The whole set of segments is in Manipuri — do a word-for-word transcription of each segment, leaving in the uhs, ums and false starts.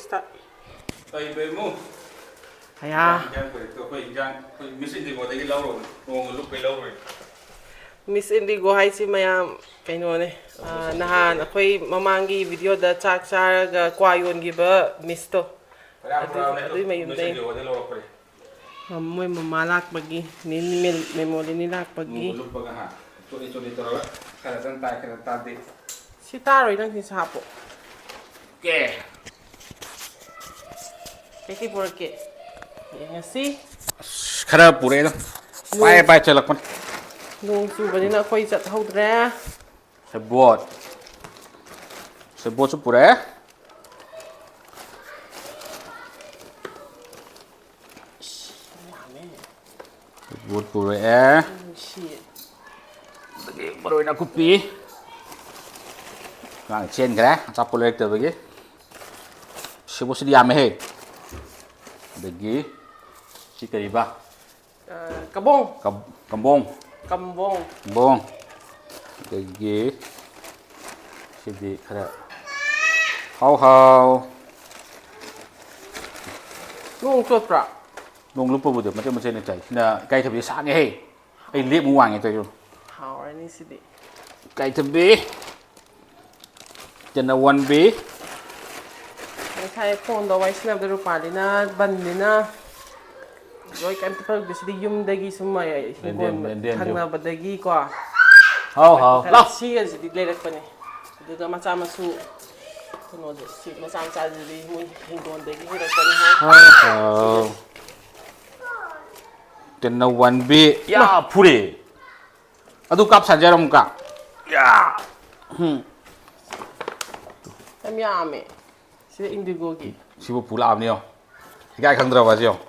ꯀꯩ ꯕꯦꯝꯃꯨ? ꯍꯌꯥ꯫ ꯏꯟꯖꯥꯡ ꯄꯨꯔꯛꯇꯣ ꯑꯩꯈꯣꯏ ꯏꯟꯖꯥꯡ, ꯑꯩꯈꯣꯏ ꯃꯤꯁ ꯏꯟꯗꯤꯒꯣꯗꯒꯤ ꯂꯧꯔꯨꯕꯅꯤ꯫ ꯅꯣꯡꯃ ꯂꯨꯞꯄꯩ ꯂꯧꯔꯨꯕꯅꯤ꯫ ꯃꯤꯁ ꯏꯟꯗꯤꯒꯣ ꯍꯥꯏꯁꯤ ꯃꯌꯥꯝ ꯀꯩꯅꯣꯅꯦ꯫ ꯑꯥ, ꯅꯍꯥꯟ ꯑꯩꯈꯣꯏ ꯃꯃꯥꯡꯒꯤ ꯚꯤꯗꯤꯑꯣꯗ ꯆꯥꯛ ꯆꯥꯔꯒ ꯀ꯭ꯋꯥ ꯌꯣꯟꯈꯤꯕ ꯃꯤꯁꯇꯣ꯫ ꯐꯅꯌꯥꯝ ꯑꯗꯨ, ꯄꯨꯔꯛꯑꯕꯅꯦ ꯑꯗꯨ ꯑꯗꯨꯏ ꯃꯌꯨꯝꯗꯩ꯫ ꯃꯤꯁ ꯏꯟꯗꯤꯒꯣꯗꯩ ꯂꯧꯔꯛꯄꯅꯦ꯫ ꯃꯣꯏ ꯃꯃꯥ ꯂꯥꯛꯄꯒꯤ, ꯅꯤꯅꯤ ꯃꯦꯜ-, ꯃꯦꯃꯣꯔꯤꯅꯤ ꯂꯥꯛꯄꯒꯤ꯫ ꯅꯣꯡꯃ ꯂꯨꯞꯄꯒ ꯍꯥ, ꯆꯣꯠꯂꯤ ꯆꯣꯠꯂꯤ ꯇꯧꯔꯒ ꯈꯔꯗꯪ ꯇꯥꯏ, ꯈꯔ ꯇꯥꯗꯦ꯫ ꯁꯤ ꯇꯥꯔꯣꯏ, ꯅꯪ ꯁꯤ ꯍꯥꯞꯄꯣ꯫ ꯀꯦ꯫ ꯀꯩꯀꯩ ꯄꯨꯔꯛꯀꯦ? ꯌꯦꯡꯉꯁꯤ꯫ ꯑꯁ, ꯈꯔ ꯄꯨꯔꯛꯑꯦꯗ꯫ ꯅꯣꯡ ꯄꯥꯏ ꯄꯥꯏ ꯆꯠꯂꯛꯄꯅꯤ꯫ ꯅꯣꯡ ꯆꯨꯕꯅꯤꯅ ꯑꯩꯈꯣꯏ ꯆꯠꯍꯧꯗ꯭ꯔꯦ꯫ ꯁꯦꯕꯣꯠ꯫ ꯁꯦꯕꯣꯠꯁꯨ ꯄꯨꯔꯛꯑꯦ꯫ ꯏꯁ, ꯌꯥꯝꯃꯦ꯫ ꯁꯦꯕꯣꯠ ꯄꯨꯔꯛꯑꯦ꯫ ꯅꯨꯡꯁꯤ꯫ ꯑꯗꯒꯤ ꯃꯔꯣꯏ ꯅꯥꯀꯨꯞꯄꯤ꯫ ꯑꯉꯥꯡ ꯆꯦꯟꯈ꯭ꯔꯦ ꯑꯆꯥꯄꯣꯠ ꯂꯩꯔꯛꯇꯕꯒꯤ꯫ ꯁꯦꯕꯣꯠꯁꯤꯗꯤ ꯌꯥꯝꯃꯦꯍꯦ꯫ ꯑꯗꯒꯤ ꯁꯤ ꯀꯔꯤꯕ? ꯑ, ꯀꯕꯣꯡ꯫ ꯀꯝ-, ꯀꯝꯕꯣꯡ꯫ ꯀꯝꯕꯣꯡ꯫ ꯀꯝꯕꯣꯡ꯫ ꯑꯗꯒꯤ ꯁꯤꯗꯤ ꯈꯔ ꯍꯥꯎ ꯍꯥꯎ꯫ ꯅꯣꯡ ꯆꯣꯠꯄ꯭ꯔꯥ? ꯅꯣꯡ ꯂꯨꯞꯄꯕꯨꯗꯤ ꯃꯆꯦꯠ ꯃꯆꯦꯠꯅ ꯆꯥꯏ꯫ ꯁꯤꯅ ꯏꯀꯥꯏꯊꯕꯤ ꯁꯥꯡꯉꯦꯍꯦ꯫ ꯑꯩ ꯂꯦꯞꯃꯨꯛ ꯋꯥꯡꯉꯦ ꯇꯧꯔꯤꯁꯦ꯫ ꯍꯥꯎꯔꯅꯤ ꯁꯤꯗꯤ꯫ ꯏꯀꯥꯏꯊꯕꯤ꯫ ꯇꯦꯟꯅ ꯋꯥꯟꯕꯤ꯫ ꯉꯁꯥꯏ ꯐꯣꯟꯗ ꯋꯥꯔꯤ ꯁꯥꯟꯅꯕꯗ ꯔꯨꯄꯥꯂꯤꯅ ꯕꯟꯅꯤꯅ ꯂꯣꯏ ꯀꯩꯝꯇ ꯄꯨꯔꯛꯇꯦ꯫ ꯁꯤꯗꯤ ꯌꯨꯝꯗꯒꯤ ꯁꯨꯝ ꯌꯦꯟꯗꯦꯝ, ꯍꯤꯡꯒꯣꯜ ꯌꯦꯟꯗꯦꯝ, ꯌꯦꯟꯗꯦꯝ꯫ ꯊꯪꯅꯕꯗꯒꯤꯀꯣ꯫ ꯍꯥꯎ, ꯍꯥꯎ꯫ ꯈꯔ ꯂꯥꯎ꯫ ꯁꯤꯒꯁꯤꯗꯤ ꯂꯩꯔꯛꯄꯅꯦ꯫ ꯑꯗꯨꯒ ꯃꯆꯥ ꯃꯁꯨ ꯀꯩꯅꯣꯗꯣ, ꯁꯤ ꯃꯆꯥ ꯃꯆꯥꯁꯤꯗꯤ ꯃꯣꯏ ꯍꯤꯡꯒꯣꯜꯗꯒꯤ ꯍꯦꯛꯂꯛꯄꯅꯦ ꯍꯥꯏ꯫ ꯍꯥꯎ, ꯍꯥꯎ꯫ ꯇꯦꯟꯅ ꯋꯥꯟꯕꯤ꯫ ꯌꯥ, ꯐꯨꯔꯦ꯫ ꯑꯗꯨ ꯀꯥꯞ ꯁꯥꯟꯖꯔꯝꯃꯨꯀ꯫ ꯌꯥ! ꯍꯨꯝ꯫ ꯌꯥꯝ ꯌꯥꯝꯃꯦ꯫ ꯁꯤꯗ ꯏꯟꯗꯤꯒꯣꯒꯤ꯫ ꯁꯤꯕꯨ ꯄꯨ ꯂꯥꯛꯑꯕꯅꯤ ꯌꯦꯡꯉꯣ꯫ ꯏꯀꯥꯏ ꯈꯪꯗ꯭ꯔꯕ ꯑꯁꯤ ꯌꯦꯡꯉꯣ꯫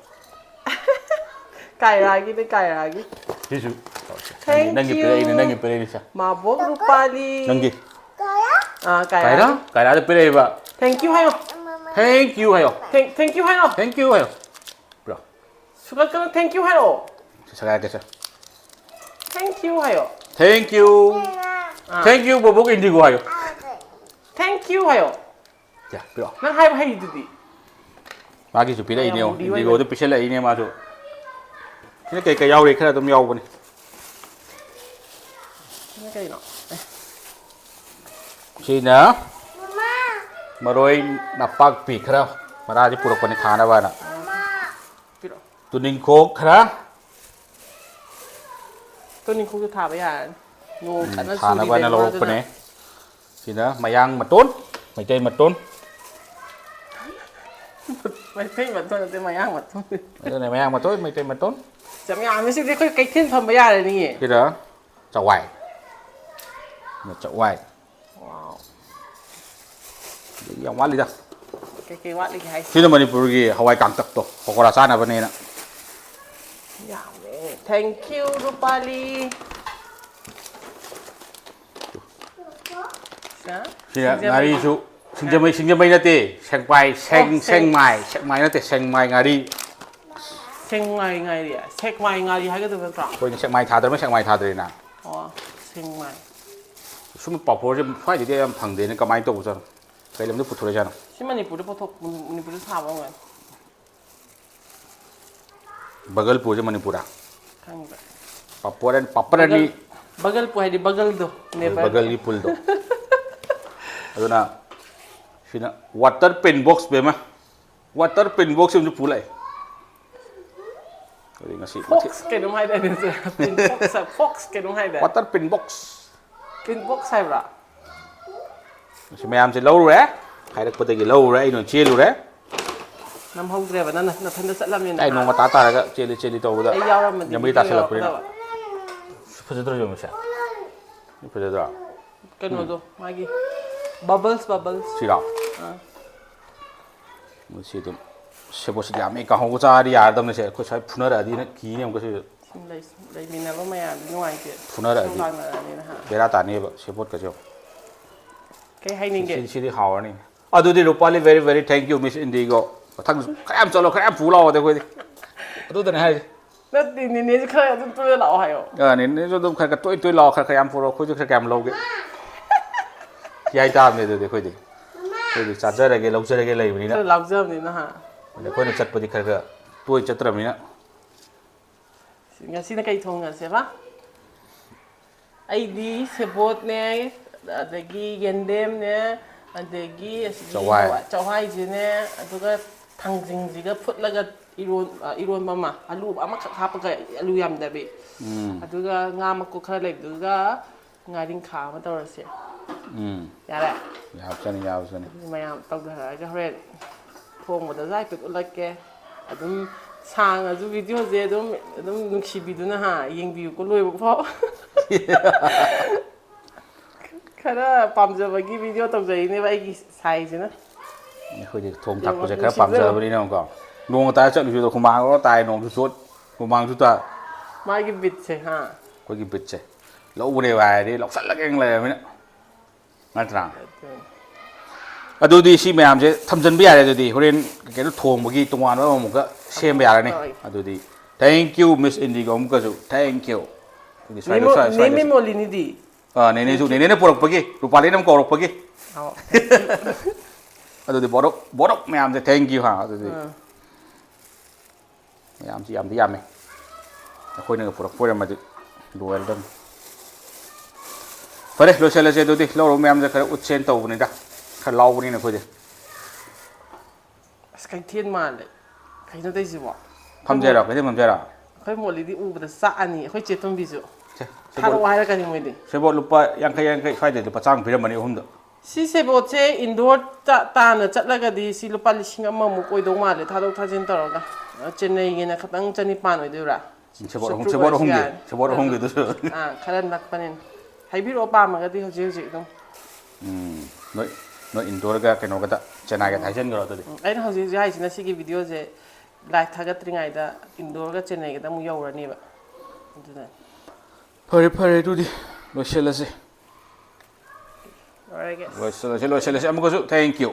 ꯀꯥꯏꯔꯥꯒꯤꯅꯦ, ꯀꯥꯏꯔꯥꯒꯤ꯫ ꯁꯤꯁꯨ꯫ Thank ꯅꯪꯒꯤ you꯫ ꯄꯤꯔꯛꯏꯅꯦ, ꯅꯪꯒꯤ ꯄꯤꯔꯛꯏꯅꯦ, ꯁꯦ꯫ ꯃꯥꯕꯣꯛ ꯔꯨꯄꯥꯂꯤ꯫ ꯅꯪꯒꯤ꯫ ꯑꯥ, ꯀꯥꯏꯔꯥ? ꯀꯥꯏꯔꯥꯒꯤ꯫ ꯀꯥꯏꯔꯥꯗ ꯄꯤꯔꯛꯏꯕ꯫ Thank you ꯍꯥꯏꯌꯣ꯫ Thank you ꯍꯥꯏꯌꯣ꯫ Thank, thank you ꯍꯥꯏꯌꯣ꯫ Thank you ꯍꯥꯏꯌꯣ꯫ ꯕ꯭ꯔꯣ꯫ ꯁꯨꯡꯀꯛ ꯀꯛꯅ thank you ꯍꯥꯏꯔꯛꯑꯣ꯫ ꯁꯦꯒꯥꯏꯔꯛꯀꯦꯁꯦ꯫ Thank you ꯍꯥꯏꯌꯣ꯫ Thank you꯫ ꯑꯥ꯫ Thank you, ꯕꯣꯕꯣꯛ ꯏꯟꯗꯤꯒꯣ ꯍꯥꯏꯌꯣ꯫ Thank you ꯍꯥꯏꯌꯣ꯫ ꯁꯦ, ꯄꯤꯔꯛꯑꯣ꯫ ꯅꯪ ꯍꯥꯏꯕ ꯍꯩꯗꯨꯗꯤ꯫ ꯃꯥꯒꯤꯁꯨ ꯄꯤꯔꯛꯏꯅꯦ, ꯌꯥꯝ ꯌꯦꯡꯉꯣ, ꯃꯨꯗꯤ ꯑꯣꯏꯕꯅꯤ꯫ ꯏꯟꯗꯤꯒꯣꯗꯨ ꯄꯤꯁꯜꯂꯛꯏꯅꯦ ꯃꯥꯁꯨ꯫ ꯁꯤꯅ ꯀꯩ ꯀꯩ ꯌꯥꯎꯔꯤ? ꯈꯔ ꯑꯗꯨꯝ ꯌꯥꯎꯕꯅꯤ꯫ ꯁꯤꯅ ꯀꯩꯅꯣ? ꯑꯦ꯫ ꯁꯤꯅ ꯃꯔꯣꯏ ꯅꯄꯥꯛꯄꯤ ꯈꯔ, ꯃꯔꯥꯁꯤ ꯄꯨꯔꯛꯄꯅꯤ ꯊꯥꯅꯕꯅ꯫ ꯄꯤꯔꯛꯑꯣ꯫ ꯇꯨꯅꯤꯡꯈꯣꯛ ꯈꯔ꯫ ꯇꯨꯅꯤꯡꯈꯣꯛꯁꯨ ꯊꯥꯕ ꯌꯥꯔꯅꯤ꯫ ꯅꯣꯡ ꯎꯝ, ꯀꯟꯅ ꯊꯥꯅꯕꯅ ꯆꯨꯔꯤꯕꯩ ꯂꯧꯔꯛꯄꯅꯦ꯫ ꯃꯔꯛꯇꯨꯗ꯫ ꯁꯤꯅ ꯃꯌꯥꯡ ꯃꯇꯣꯟ, ꯃꯩꯇꯩ ꯃꯇꯣꯟ꯫ ꯃꯩꯇꯩ ꯃꯇꯣꯟ ꯅꯠꯇꯦ, ꯃꯌꯥꯡ ꯃꯇꯣꯟ꯫ ꯑꯗꯨꯅꯦ, ꯃꯌꯥꯡ ꯃꯇꯣꯟ, ꯃꯩꯇꯩ ꯃꯇꯣꯟ꯫ ꯌꯥꯝ ꯌꯥꯝꯃꯦ, ꯁꯤꯗꯤ ꯑꯩꯈꯣꯏ ꯀꯩꯊꯦꯜ ꯐꯝꯕ ꯌꯥꯔꯅꯤꯌꯦ꯫ ꯁꯤꯅ ꯆꯋꯥꯏ꯫ ꯁꯤꯅ ꯆꯋꯥꯏ꯫ Wow꯫ ꯑꯗꯒꯤ ꯌꯥꯝ ꯋꯥꯠꯂꯤꯗ꯫ ꯀꯩꯀꯩ ꯋꯥꯠꯂꯤꯒꯦ ꯍꯥꯏꯁꯦ? ꯁꯤꯅ ꯃꯅꯤꯄꯨꯔꯒꯤ ꯍꯋꯥꯏ ꯀꯥꯡꯇꯛꯇꯣ, ꯄꯀꯣꯔꯥ ꯆꯥꯅꯕꯅꯦꯅ꯫ ꯌꯥꯝꯃꯦ꯫ Thank you, ꯔꯨꯄꯥꯂꯤ꯫ ꯁꯤꯅ ꯁꯤꯅ ꯁꯤꯡꯖꯃꯩ꯫ ꯉꯥꯔꯤꯁꯨ ꯁꯤꯡꯖꯃꯩ, ꯁꯤꯡꯖꯃꯩ ꯅꯠꯇꯦ, ꯁꯦꯛꯃꯥꯏ, ꯁꯦꯡ-, ꯑꯣ, ꯁꯦꯡ-, ꯁꯦꯛꯃꯥꯏ, ꯁꯦꯛꯃꯥꯏ ꯅꯠꯇꯦ, ꯁꯦꯡꯃꯥꯏ ꯉꯥꯔꯤ꯫ ꯁꯦꯛꯃꯥꯏ ꯉꯥꯔꯤ, ꯁꯦꯛꯃꯥꯏ ꯉꯥꯔꯤ ꯍꯥꯏꯒꯗꯕ ꯅꯠꯇ꯭ꯔꯣ? ꯑꯩꯈꯣꯏꯅ ꯁꯦꯛꯃꯥꯏ ꯊꯥꯗ꯭ꯔꯕ, ꯁꯦꯛꯃꯥꯏ ꯊꯥꯗ꯭ꯔꯦꯅ꯫ ꯑꯣ, ꯁꯦꯛꯃꯥꯏ꯫ ꯁꯨꯝ ꯄꯥꯐꯣꯔꯁꯦ ꯁ꯭ꯋꯥꯏꯗꯗꯤ ꯌꯥꯝ ꯐꯪꯗꯦꯅꯦ, ꯀꯃꯥꯏꯅ ꯇꯧꯕꯖꯥꯠꯅꯣ? ꯀꯩ ꯂꯝꯗ ꯄꯨꯊꯣꯔꯛꯏꯖꯥꯠꯅꯣ? ꯁꯤ ꯃꯅꯤꯄꯨꯔꯗ ꯄꯨꯊꯣꯛ-, ꯃꯅꯤꯄꯨꯔꯗ ꯁꯥꯕ ꯑꯣꯏꯔꯝꯒꯅꯤ꯫ ꯕꯒꯜꯄꯨꯔꯁꯦ ꯃꯅꯤꯄꯨꯔꯗ? ꯈꯪꯗꯦ꯫ ꯄꯥꯄꯣꯔ ꯑꯦꯟ-, ꯄꯥꯄꯔ ꯑꯅꯤ꯫ ꯕꯒꯜ-, ꯕꯒꯜꯄꯨ ꯍꯥꯏꯗꯤ ꯕꯒꯜꯗꯣ, ꯅꯦꯕꯔꯗꯣ꯫ ꯕꯒꯜꯒꯤ ꯄꯨꯜꯗꯣ꯫ ꯑꯗꯨꯅ ꯁꯤꯅ water pin box, ꯕꯦꯝꯃ꯫ Water pin box ꯑꯃꯁꯨ ꯄꯨ ꯂꯥꯛꯑꯦ꯫ ꯑꯗꯨꯗꯤ ꯉꯁꯤ ꯃꯊꯦꯜ Fox ꯀꯩꯅꯣꯝ ꯍꯥꯏꯗꯥꯏꯅꯦ ꯁꯦ? Pin box ꯍꯥꯏ-, fox ꯀꯩꯅꯣꯝ ꯍꯥꯏꯗꯥꯏ? Water pin box꯫ Pin box ꯍꯥꯏꯕ꯭ꯔꯥ? ꯁꯤ ꯃꯌꯥꯝꯁꯦ ꯂꯧꯔꯨꯔꯦ, ꯍꯥꯏꯔꯛꯄꯗꯒꯤ ꯂꯧꯔꯨꯔꯦ, ꯑꯩꯅ ꯑꯣꯏꯅ ꯆꯦꯜꯂꯨꯔꯦ꯫ ꯅꯝꯍꯧꯗ꯭ꯔꯦꯕ, ꯅꯪꯅ ꯅꯊꯟꯗ ꯆꯠꯂꯝꯅꯤꯅ꯫ ꯑꯩ ꯅꯣꯡꯃ ꯇꯥ ꯇꯥꯔꯒ ꯆꯦꯜꯂꯤ ꯆꯦꯜꯂꯤ ꯇꯧꯕꯗ ꯑꯩ ꯌꯥꯎꯔꯝꯃꯗꯤ ꯌꯥꯝꯕꯨꯗꯤ video ꯇꯥꯁꯜꯂꯛꯄꯅꯤꯅ꯫ ꯌꯧꯔꯛꯀꯗꯕ꯫ ꯐꯖꯗ꯭ꯔꯣ, ꯌꯦꯡꯉꯨꯁꯦ꯫ ꯁꯤ ꯐꯖꯗ꯭ꯔꯣ? ꯀꯩꯅꯣꯗꯣ, ꯃꯥꯒꯤ bubbles, bubbles꯫ ꯁꯤꯔꯣ? ꯑꯥ꯫ ꯃꯁꯤ ꯑꯗꯨꯝ ꯁꯦꯕꯣꯠꯁꯤꯗꯤ ꯌꯥꯝꯃꯦ, ꯀꯥꯡꯍꯧꯒ ꯆꯥꯔꯗꯤ ꯌꯥꯔꯗꯕꯅꯦ ꯁꯦ꯫ ꯑꯩꯈꯣꯏ ꯁ꯭ꯋꯥꯏ ꯐꯨꯅꯔꯛꯑꯗꯤꯅ ꯀꯤꯅꯦ ꯑꯃꯨꯛꯀꯁꯨ꯫ ꯁꯨꯝ ꯂꯩ-, ꯂꯩꯃꯤꯟꯅꯕ ꯃꯌꯥꯝꯗꯤ ꯅꯨꯡꯉꯥꯏꯇꯦ꯫ ꯐꯨꯅꯔꯛꯑꯗꯤ꯫ ꯁꯨꯝ ꯂꯥꯛꯅꯔꯛꯑꯗꯤꯅ, ꯍꯥ? ꯕꯦꯔꯥ ꯇꯥꯅꯦꯕ ꯁꯦꯕꯣꯠꯀꯁꯦ꯫ ꯀꯩ ꯍꯥꯏꯅꯤꯡꯒꯦ? ꯁꯤ-, ꯁꯤꯗꯤ ꯍꯥꯎꯔꯅꯤ꯫ ꯑꯗꯨꯗꯤ ꯔꯨꯄꯥꯂꯤ, very, very thank you, Miss Indigo꯫ ꯃꯊꯪ ꯈꯔ ꯌꯥꯝ ꯆꯠꯂꯣ, ꯈꯔ ꯌꯥꯝ ꯄꯨ ꯂꯥꯛꯑꯣ ꯑꯩꯈꯣꯏꯗꯤ꯫ ꯑꯗꯨꯗꯅꯦ ꯍꯥꯏꯁꯦ꯫ ꯅꯠꯇꯦ, ꯅꯦꯅꯦꯁꯨ ꯈꯔ ꯑꯗꯨꯝ ꯇꯣꯏꯅ ꯂꯥꯛꯑꯣ ꯍꯥꯏꯌꯣ꯫ ꯑ, ꯅꯦꯅꯦꯁꯨ ꯑꯗꯨꯝ ꯈꯔ ꯈꯔ ꯇꯣꯏ ꯇꯣꯏ ꯂꯥꯛꯑꯣ, ꯈꯔ ꯈꯔ ꯌꯥꯝ ꯄꯨꯔꯛꯑꯣ, ꯑꯩꯈꯣꯏꯁꯨ ꯈꯔ ꯈꯔ ꯌꯥꯝ ꯂꯧꯒꯦ꯫ ꯌꯥꯏ ꯇꯥꯕꯅꯦ ꯑꯗꯨꯗꯤ ꯑꯩꯈꯣꯏꯗꯤ꯫ ꯑꯩꯈꯣꯏꯗꯤ ꯆꯥꯖꯔꯒꯦ, ꯂꯧꯖꯔꯒꯦ ꯂꯩꯕꯅꯤꯅ꯫ ꯈꯔ ꯂꯥꯎꯖꯕꯅꯤꯅ ꯍꯥ꯫ ꯑꯗ ꯑꯩꯈꯣꯏꯅ ꯆꯠꯄꯗꯤ ꯈꯔ ꯈꯔ ꯇꯣꯏ ꯆꯠꯇ꯭ꯔꯕꯅꯤꯅ꯫ ꯉꯁꯤꯅ ꯀꯩ ꯊꯣꯡꯉꯁꯦꯕ? ꯑꯩꯗꯤ ꯁꯦꯕꯣꯠꯅꯦ, ꯑꯗꯒꯤ ꯌꯦꯟꯗꯦꯝꯅꯦ, ꯑꯗꯒꯤ ꯑꯁꯤꯒꯤ ꯆꯋꯥꯏ꯫ ꯍꯋꯥꯏ- ꯆꯋꯥꯏꯁꯤꯅꯦ, ꯑꯗꯨꯒ ꯊꯥꯡꯖꯤꯡꯁꯤꯒ ꯐꯨꯠꯂꯒ ꯏꯔꯣꯟ- ꯑ, ꯏꯔꯣꯟꯕ ꯑꯃ, ꯑꯂꯨ ꯑꯃꯈꯛ ꯍꯥꯞꯄꯒ, ꯑꯂꯨ ꯌꯥꯝꯗꯕꯤ꯫ ꯎꯝ꯫ ꯑꯗꯨꯒ ꯉꯥ ꯃꯀꯨꯞ ꯈꯔ ꯂꯩꯕꯗꯨꯒ ꯉꯥꯔꯤꯡꯈꯥ ꯑꯃ ꯇꯧꯔꯁꯦ꯫ ꯎꯝ꯫ ꯌꯥꯔꯦ? ꯌꯥꯕꯖꯥꯠꯅꯤ, ꯌꯥꯕꯖꯥꯠꯅꯤ꯫ ꯑꯗꯨ ꯃꯌꯥꯝ ꯇꯧꯊꯔꯛꯑꯒ ꯍꯣꯔꯦꯟ ꯊꯣꯡꯕꯗꯁꯨ ꯍꯥꯏꯐꯦꯠ ꯎꯠꯂꯛꯀꯦ꯫ ꯑꯗꯨꯝ ꯁꯥꯡꯉꯁꯨ ꯚꯤꯗꯤꯑꯣꯁꯦ ꯑꯗꯨꯝ, ꯑꯗꯨꯝ ꯅꯨꯡꯁꯤꯕꯤꯗꯨꯅ ꯍꯥ, ꯌꯦꯡꯕꯤꯌꯨꯀꯣ ꯂꯣꯏꯕ ꯐꯥꯎ꯫ ꯈꯔ ꯄꯥꯝꯖꯕꯒꯤ ꯚꯤꯗꯤꯑꯣ ꯇꯧꯖꯩꯅꯦꯕ ꯑꯩꯒꯤ ꯁꯥꯏꯁꯤꯅ꯫ ꯑꯩꯈꯣꯏꯗꯤ ꯊꯣꯡ ꯌꯦꯡꯉꯣ, ꯊꯥꯛꯄꯁꯦ ꯈꯔ ꯅꯨꯡꯁꯤꯕꯗꯣ ꯌꯦꯡꯉꯣ꯫ ꯄꯥꯝꯖꯕꯅꯤꯅꯀꯣ꯫ ꯅꯣꯡ ꯇꯥꯔ ꯆꯠꯂꯨꯁꯤꯗ ꯍꯨꯃꯥꯡ ꯑꯣꯔꯣ ꯇꯥꯏ, ꯅꯣꯡꯁꯨ ꯆꯣꯠ, ꯍꯨꯃꯥꯡꯁꯨ ꯇꯥ꯫ ꯃꯥꯒꯤ ꯕꯤꯠꯁꯦ ꯍꯥ꯫ ꯑꯩꯈꯣꯏꯒꯤ ꯕꯤꯠꯁꯦ꯫ ꯂꯧꯕꯅꯦꯕ ꯍꯥꯏꯔꯗꯤ ꯂꯧꯁꯜꯂꯒꯦꯅ ꯂꯩꯔꯕꯅꯤꯅ꯫ ꯅꯠꯇ꯭ꯔꯥ? ꯑꯗꯨꯗꯤ ꯁꯤ ꯃꯌꯥꯝꯁꯦ ꯊꯝꯖꯤꯟꯕ ꯌꯥꯔꯦ꯫ ꯑꯗꯨꯗꯤ ꯍꯣꯔꯦꯟ ꯀꯩꯅꯣ ꯊꯣꯡꯕꯒꯤ ꯇꯣꯉꯥꯟꯕ ꯑꯃꯨꯛꯀ ꯁꯦꯝꯕ ꯌꯥꯔꯅꯤ꯫ ꯍꯣꯏ꯫ ꯑꯗꯨꯗꯤ thank you Miss Indigo ꯑꯃꯨꯛꯀꯁꯨ thank you꯫ ꯑꯗꯨꯗꯤ ꯁ꯭ꯋꯥꯏꯗ, ꯃꯦꯃꯣ-, ꯁ꯭ꯋꯥꯏ-, ꯁ꯭ꯋꯥꯏꯗꯁꯨ꯫ ꯅꯦꯃꯦ ꯃꯣꯂꯤꯅꯤꯗꯤ꯫ ꯑꯥ, ꯅꯦꯅꯦꯁꯨ, ꯅꯦꯅꯦꯅ ꯄꯨꯔꯛꯄꯒꯤ, ꯔꯨꯄꯥꯂꯤꯅ ꯑꯃꯨꯛ ꯀꯧꯔꯛꯄꯒꯤ꯫ ꯑꯥꯎ꯫ ꯑꯗꯨꯗꯤ ꯕꯣꯔꯣꯛ, ꯕꯣꯔꯣꯛ ꯃꯌꯥꯝꯁꯦ thank you ꯍꯥ꯫ ꯑꯗꯨꯗꯤ ꯑꯥ꯫ ꯃꯌꯥꯝꯁꯤ ꯌꯥꯝꯗꯤ ꯌꯥꯝꯃꯦ꯫ ꯑꯩꯈꯣꯏꯅꯒ ꯄꯨꯔꯛꯄ ꯑꯣꯏꯔꯝꯃꯗꯤ ꯂꯣꯏꯔꯗꯝꯅꯤ꯫ ꯐꯔꯦ, ꯂꯣꯏꯁꯤꯜꯂꯁꯦ ꯑꯗꯨꯗꯤ꯫ ꯂꯧꯔꯨ ꯃꯌꯥꯝꯁꯦ ꯈꯔ ꯎꯠꯁꯦꯅ ꯇꯧꯕꯅꯤꯗ꯫ ꯈꯔ ꯂꯥꯎꯕꯅꯤꯅ ꯑꯩꯈꯣꯏꯗꯤ꯫ ꯑꯁ, ꯀꯩꯊꯦꯜ ꯃꯥꯜꯂꯦ꯫ ꯀꯩꯅꯣ ꯇꯧꯔꯤꯁꯤꯕꯣ? ꯐꯝꯖꯔꯣ, ꯀꯩꯊꯦꯜ ꯐꯝꯖꯔꯣ? ꯑꯩꯈꯣꯏ ꯃꯣꯂꯤꯗꯤ ꯎꯕꯗ ꯆꯥꯛꯑꯅꯤ꯫ ꯑꯩꯈꯣꯏ ꯆꯦ ꯇꯣꯝꯕꯤꯁꯨ꯫ ꯁꯦ, ꯁꯦꯕꯣꯠ, ꯊꯥꯔꯛꯑꯣ ꯍꯥꯏꯔꯛꯀꯅꯤ ꯃꯣꯏꯗꯤ꯫ ꯁꯦꯕꯣꯠ ꯂꯨꯄꯥ ꯌꯥꯡꯈꯩ, ꯌꯥꯡꯈꯩ ꯁ꯭ꯋꯥꯏꯗꯗꯤ ꯂꯨꯄꯥ ꯆꯥꯝꯃ ꯄꯤꯔꯝꯃꯅꯤ ꯑꯍꯨꯝꯗ꯫ ꯁꯤ ꯁꯦꯕꯣꯠꯁꯦ ꯏꯟꯗꯣꯔ ꯇꯥ-, ꯇꯥꯅ ꯆꯠꯂꯒꯗꯤ ꯁꯤ ꯂꯨꯄꯥ ꯂꯤꯁꯤꯡ ꯑꯃꯃꯨꯛ ꯑꯣꯏꯗꯧ ꯃꯥꯜꯂꯦ, ꯊꯥꯗꯣꯛ ꯊꯥꯖꯤꯟ ꯇꯧꯔꯒ꯫ ꯆꯦꯟꯅꯩꯒꯤꯅ ꯈꯇꯪ ꯆꯅꯤꯄꯥꯟ ꯑꯣꯏꯗꯣꯏꯔꯥ? ꯁꯦꯕꯣꯠ ꯑꯍꯨꯝ, ꯆꯥꯇ꯭ꯔꯨꯛ ꯁꯦꯕꯣꯠ ꯑꯣꯏꯔꯁꯨ ꯑꯍꯨꯝꯒꯤ, ꯌꯥꯔꯦ꯫ ꯁꯦꯕꯣꯠ ꯑꯍꯨꯝꯒꯤꯗꯨꯁꯨ꯫ ꯑꯥ, ꯈꯔ ꯅꯛꯄꯅꯤꯅ꯫ ꯍꯥꯏꯕꯤꯔꯛꯑꯣ ꯄꯥꯝꯃꯒꯗꯤ ꯍꯧꯖꯤꯛ ꯍꯧꯖꯤꯛ ꯑꯗꯨꯝ꯫ ꯎꯝ, ꯅꯣꯏ, ꯅꯣꯏ ꯏꯟꯗꯣꯔꯒ ꯀꯩꯅꯣꯒꯗ, ꯆꯦꯟꯅꯥꯏꯒꯗ ꯍꯥꯏꯖꯤꯟꯈ꯭ꯔꯣ ꯑꯗꯨꯗꯤ꯫ ꯎꯝ, ꯑꯩꯅ ꯍꯧꯖꯤꯛ ꯍꯧꯖꯤꯛ ꯍꯥꯏꯁꯤꯅ ꯁꯤꯒꯤ ꯚꯤꯗꯤꯑꯣꯁꯦ ꯂꯥꯏꯚ ꯊꯥꯒꯠꯇ꯭ꯔꯤꯉꯩꯗ ꯏꯟꯗꯣꯔꯒ ꯆꯦꯟꯅꯩꯒꯗ ꯑꯃꯨꯛ ꯌꯧꯔꯅꯦꯕ꯫ ꯑꯗꯨꯅ ꯐꯔꯦ, ꯐꯔꯦ, ꯑꯗꯨꯗꯤ ꯂꯣꯏꯁꯤꯜꯂꯁꯤ꯫ ꯂꯣꯏꯔꯒꯦ꯫ ꯂꯣꯏꯁꯤꯜꯂꯁꯤ, ꯂꯣꯏꯁꯤꯜꯂꯁꯤ꯫ ꯑꯃꯨꯛꯀꯁꯨ thank you꯫